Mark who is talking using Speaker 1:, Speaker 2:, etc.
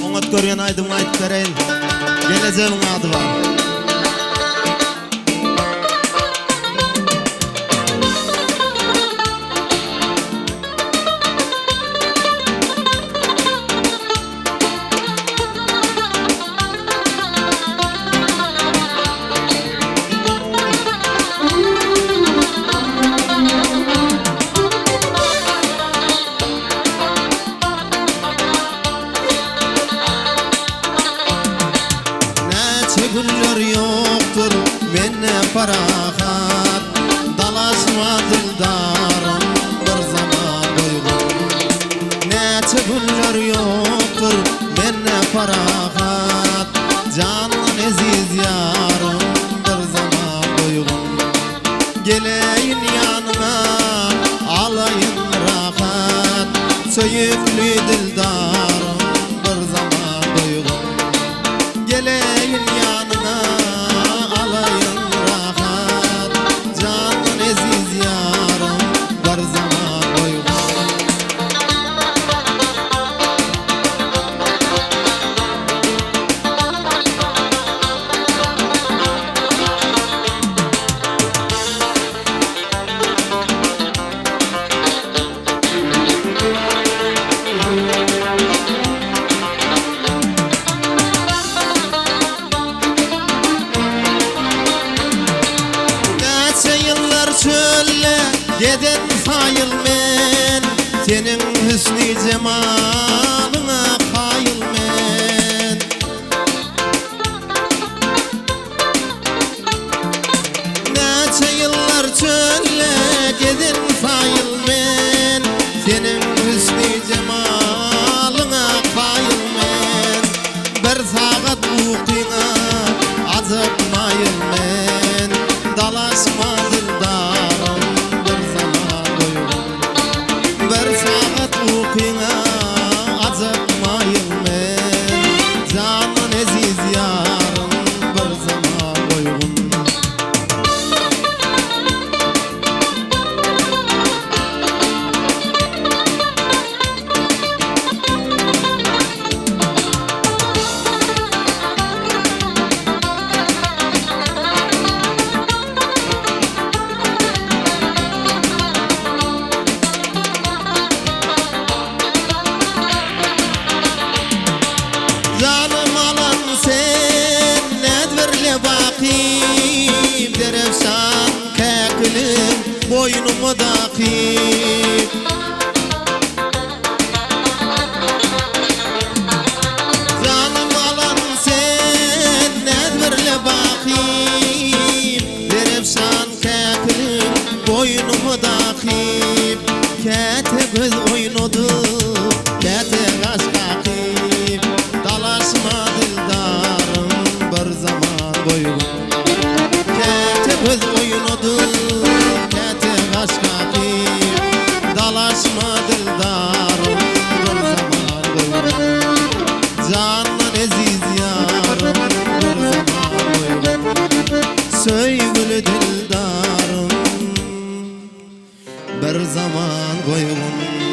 Speaker 1: Oňat görýän aýdymyňy aýdyp bereýin. Gelejemiň ady bar. Näçe günler ýokdur mende parahat, Dalaşma dildarym bir zaman goýgun. Näçe günler ýokdur mende parahat, Jandan eziz ýarym bir zaman goýgun. Geleýin ýanyňa, alaýyn rahat, Söýükli dildarym, bir zaman duýgun. Geleýin ýanyňa, alaýyn rahat, Jandan eziz ýarym, bir zaman duýgun. Näçe ýyllar çölde gezen saýyl men, Seniň hüsni jemalyňa kaýyl men. Näçe ýyllar çölde gezen saýyl men, Seniň hüsni jemalyňa kaýyl men. Bir sagat ukyňa ajap maýyl men, Dalaşma dildarym bir zaman goýgun. Bir sagat ukyňa ajap maýyl men, Jandan eziz ýarym bir zaman goýgun. Janym alan sen näz birle bakyp, Zerefşan käkiliň boýnuma dakyp. Janym alan sen näz birle bakyp, Zerefşan käkiliň boýnuma dakyp. Käte göz oýnadyp, käte gaş kakyp, Dalaşma dildarym bir zaman goýgun. Käte göz oýnadyp, käte gaş kakyp, Dalaşma dildarym bir zaman goýgun. Jandan eziz ýarym bir zaman goýgun. Söýgüli dildarym. Bir zaman goýgun.